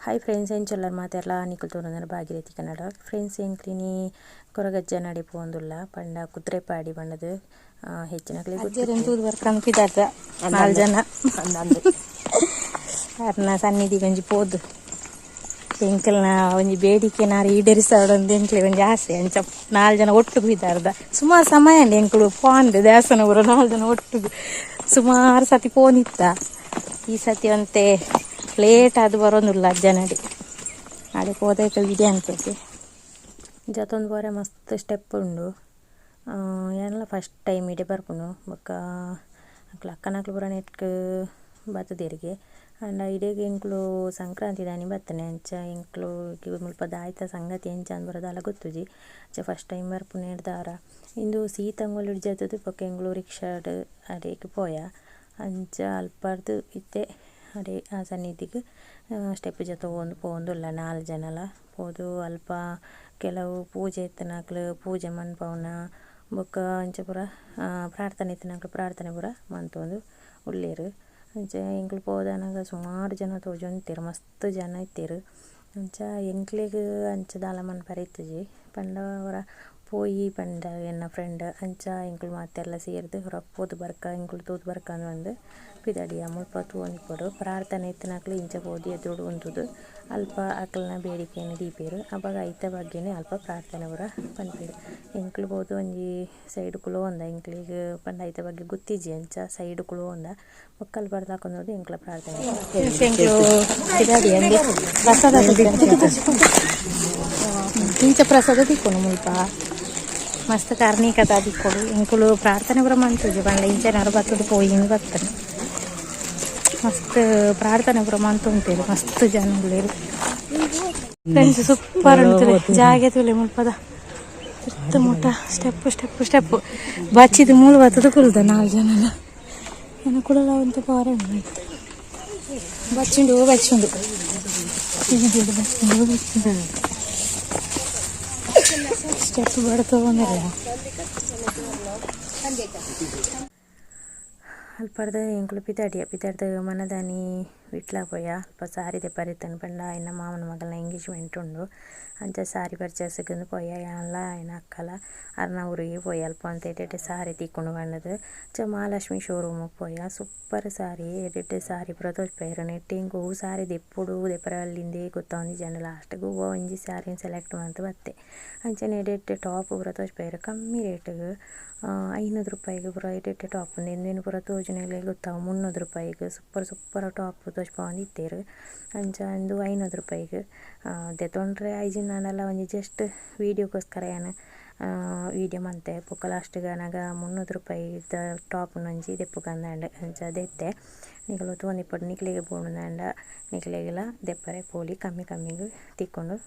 Hi friends, ಎಂಚೊಲ್ಲರ್ ಮಾತೆರ್ಲ ನಿಕುಲು ತೂನೊಂದುಲ್ಲೆರ್ Bhagirathi Kannada. Friends, ಎಂಕ್ಲಿನಿ Koragajja ನಡೆ ಪೋವೊಂದುಲ್ಲ ಪಂಡ ಕುದ್ರೆಪಾಡಿ ಪಂಡುದು ಹೆಚ್ಚಿನಕ್ಲೆಗ್ ಅಜ್ಜೆರೆನ್ ಗೊತ್ತಿಪ್ಪು. ತೂದು ಬರ್ಕಂದ್ ಪಿದಾರ್ದ ನಾಲ್ ಜನ ಅರ್ನ ಸನ್ನಿಧಿಗ್ ಒಂಜಿ ಪೋದು ಎಂಕಲ್ನ ಒಂಜಿ ಬೇಡಿಕೆ ನಾರ್ ಈಡೇರಿಸಾವೊಡಂದು ಎಂಕ್ಲೆಗ್ ಒಂಜಿ ಆಸೆ. ಅಂಚ ನಾಲ್ ಜನ ಒಟ್ಟುಗು ಪಿದಾರ್ದ. ಸುಮಾರು ಸಮಯ ಅಂಡ್ ಎಂಕುಲು ಪೋಂಡು ದೇವಸ್ಥಾನ ಪೂರ ನಾಲ್ ಜನ ಒಟ್ಟುಗು ಸುಮಾರು ಸತಿ ಪೋನಿತ್ತ. ಈ ಸತಿ ಒಂತೆ ಲೇಟ್ ಆದ್ ಬರೋಂದುಲ್ಲ ಅಜ್ಜನಡೆ. ಅಡೆ ಪೋದೈತ ವಿಡಿಯೋ ಅನ್ಪುಜಿ. ಜತೊಂದು ಪೋರೆ ಮಸ್ತ್ ಸ್ಟೆಪ್ ಉಂಡು. ಯಾನ್ಲ ಫಸ್ಟ್ ಟೈಮ್ ಇಡೆ ಬರ್ಪುನು. ಬೊಕ್ಕ ಅಕ್ಲ್ ಅಕ್ಕನಕ್ಲು ಪೂರ ನೆಟ್ಕ್ ಬತ್ತುದೆರ್ಗೆ. ಆಂಡ ಇಡೆಗ್ ಎಂಕುಲು ಸಂಕ್ರಾಂತಿ ದಾನಿ ಬತ್ತನೆ. ಅಂಚ ಎಂಕುಲು ಮುಲ್ಪ ದಾಯ್ತ ಸಂಗತಿ ಎಂಚ ಪೂರ ದಾಲ ಗೊತ್ತುಜಿ. ಅಂಚ ಫಸ್ಟ್ ಟೈಮ್ ಬರ್ಪುನೆರ್ದಾವರ ಇಂದು ಸೀತಂಗೊಳಿಡ್ ಜತ್ತುದು ಬೊಕ್ಕ ಎಂಕುಲು ರಿಕ್ಷಾಡ್ ಅಡೆಗ್ ಪೋಯ. ಅಂಚ ಅಲ್ಪರ್ದ್ ಇತ್ತೆ ಅಡೆ ಆ ಸನ್ನಿಧಿಗ್ ಸ್ಟೆಪ್ಪ್ ಜತ್ತೊಂದು ಪೋವೊಂದುಲ್ಲ ನಾಲ್ ಜನಲ. ಪೋದು ಅಲ್ಪ ಕೆಲವು ಪೂಜೆ ಇತ್ತಿನಕುಲು ಪೂಜೆ ಮನ್ಪವುನ ಬೊಕ್ಕ ಅಂಚ ಪೂರ ಪ್ರಾರ್ಥನೆ ಇತ್ತಿನಕುಲು ಪ್ರಾರ್ಥನೆ ಪೂರ ಮಂತೊಂದು ಉಲ್ಲೆರ್. ಅಂಚ ಎಂಕುಲು ಪೋದಾನಗ ಸುಮಾರ್ ಜನ ತೋಜೊಂದಿತ್ತೆರ್, ಮಸ್ತ್ ಜನ ಇತ್ತೆರ್. ಅಂಚ ಎಂಕ್ಲೆಗ್ ಅಂಚ ದಾಲ ಮನ್ಪರೆ ಇತ್ತಿಜಿ ಪಂಡ ಒರ ಪೋಯಿ ಪಂಡ ಎನ್ನ ಫ್ರೆಂಡ್. ಅಂಚ ಎಂಕುಲು ಮಾತೆರ್ಲ ಸೇರ್ದ್ ಒರ ಪೋದು ಬರ್ಕ ಎಂಕುಲು ತೂದು ಬರ್ಕ ಪಂದ್ ಪಿದಡಿಯ. ಮುಲ್ಪ ತೂವೊಂದಿಪ್ಪೊಡು ಪ್ರಾರ್ಥನೆ ಇತ್ತಿನಕುಲು ಇಂಚ ಪೋದು ಎದುರುಡು ಉಂತುದು ಅಲ್ಪ ಅಕಲ್ನ ಬೇಡಿಕೆನ್ ದೀಪೆರ್. ಅಪಗ ಐತ ಬಗ್ಗೆನೆ ಅಲ್ಪ ಪ್ರಾರ್ಥನೆ ಪೂರ ಪನ್ಪೆರ್. ಎಂಕುಲು ಪೋದು ಒಂಜಿ ಸೈಡ್ ಕುಲೋಂದ ಎಂಕ್ಲೆಗ್ ಪಂಡ ಐತ ಬಗ್ಗೆ ಗೊತ್ತಿಜ್ಜಿ ಅಂಚ ಸೈಡ್ ಕುಲೋಂದ ಬೊಕ್ಕ ಅಲ್ಪರ್ದ್ ಎಂಕ್ಲ ಪ್ರಾರ್ಥನೆ. ಎಂಕುಲು ಪಿದಾಡಿ ಅಂದೆ ಪ್ರಸಾದ ಇಂಚ ಪ್ರಸಾದ ತಿಕ್ಕೊಡು ಮುಲ್ಪ ಮಸ್ತ್ ಕಾರ್ಣಿಕದ ತಿಕ್ಕೊಡು. ಎಂಕುಲು ಪ್ರಾರ್ಥನೆ ಪೂರ ಮನ್ಪುಜಿ ಪಂಡ ಇಂಚ ಬತ್ತುದು ಪೋಯಿಂದ್ ಬತ್ತನೆ. ಮಸ್ತ್ ಪ್ರಾರ್ಥನೆ ಪೂರ ಮಂತೊಂತೆರ್, ಮಸ್ತ್ ಜನ ಉಲ್ಲೆರ್. ಫ್ರೆಂಡ್ಸ್, ಸೂಪರ್ ಉಂಡು ಜಾಗೆ. ತೂಲೆ ಮುಲ್ಪದ ತಿರ್ತ್ ಮುಟ ಸ್ಟೆಪ್ ಸ್ಟೆಪ್ ಸ್ಟೆಪ್. ಬಚ್ಚಿದ್ ಮೂಲು ಬತ್ತುದು ಕುಲ್ದ ನಾಲ್ ಜನಲ. ಎನ ಕುಡಲ ಒಂತೆ ಪೋರೆ ಉಂಡು. ಬಚ್ಚುಂಡು ಬಚ್ಚುಂಡು ಬಚ್ಚುಂಡು ಬಚ್ಚುಂಡು. ಸ್ಟೆಪ್ ಬಡ್ತೊಂದಿಲ್ಲ. ಅಲ್ಪರ್ದ್ ಎಂಕುಲು ಪಿದಾಡಿಯ. ಪಿದಾಡ್ದ್ ಮನದಾನಿ ವಿಟ್ಲ ಪೋಯ. ಅಲ್ಪ ಸಾರಿ ದೆಪ್ಪರೆ ಇತ್ತ್ಂಡ್. ಪಂಡ ಎನ್ನ ಮಾಮನ ಮಗಲ್ನ ಎಂಗೇಜ್ಮೆಂಟ್ ಉಂಡು. ಅಂಚ ಸಾರಿ ಪರ್ಚೇಸ್ಗ್ ಪೋಯ. ಯಾನ್ಲ ಎನ್ನ ಅಕ್ಕಲ ಅರ್ನ ಊರಿಗೆ ಪೋಯ. ಅಲ್ಪ ಒಂತೆ ಎಡ್ಡೆ ಎಡ್ಡೆ ಸಾರಿ ತಿಕ್ಕುಂಡು ಪಂಡುದು. ಅಂಚ ಮಹಾಲಕ್ಷ್ಮಿ ಶೋರೂಮ್ ಪೋಯ. ಸೂಪರ್ ಸಾರಿ, ಎಡ್ಡೆ ಎಡ್ಡೆ ಸಾರಿ ಪೂರ ತೋಜಿಪಾಯೆರ್. ನೆಟ್ಟ್ ಎಂಕ್ ಒವು ಸಾರಿ ದೆಪ್ಪೊಡು ದೆಪ್ಪರೆ ಬಲ್ಲಿಂದೇ ಗೊತ್ತಾವೊಂದಿಜ್ಜಂಡ್. ಲಾಸ್ಟ್ ಗ್ ಒವಾ ಒಂಜಿ ಸಾರಿನ್ ಸೆಲೆಕ್ಟ್ ಮಂತ್ ಬತ್ತೆ. ಅಂಚನೆ ಎಡ್ಡೆ ಎಡ್ಡೆ ಟಾಪ್ ಪೂರ ತೋಜಿಪಾಯೆರ್ ಕಮ್ಮಿ ರೇಟ್ ಗ್. 500 ರೂಪಾಯಿಗ್ ಪೂರ ಎಡ್ಡೆ ಎಡ್ಡೆ ಟಾಪ್ ಉಂದು. ಇಂದೆನ್ ಪೂರ ತೋಜುನೆಲೆ ಗೊತ್ತಾವು. 300 ರೂಪಾಯಿಗ್ ಸೂಪರ್ ಸೂಪರ್ ಟಾಪ್ ತೋಜಿಪಾವೊಂದಿತ್ತೆರ್. ಅಂಚ ಉಂದು 500 ರೂಪಾಯಿಗ್ ದೆತೊಂಡ್ರೆ ಆಯಿಜಿಂದಾಂಡಲ ಒಂಜಿ ಜಸ್ಟ್ ವೀಡಿಯೋಗೋಸ್ಕರ ಯಾನ್ ವೀಡಿಯೋ ಮಂತೆ. ಬೊಕ ಲಾಸ್ಟ್ ಗ್ ಆನಗ 300 ರೂಪಾಯಿದ ಟಾಪ್ ಒಂಜಿ ದೆಪ್ಪುಗಂದಾಂಡ್. ಅಂಚ ದೆತ್ತೆ. ನಿಕುಲು ತೂವೊಂದಿಪ್ಪೊಡು. ನಿಕ್ಲೆಗ್ ಬೋಡುಂದಾಂಡ ನಿಕ್ಲೆಗ್ಲ ದೆಪ್ಪರೆ ಪೋಲಿ, ಕಮ್ಮಿ ಕಮ್ಮಿಗ್ ತಿಕ್ಕುಂಡು.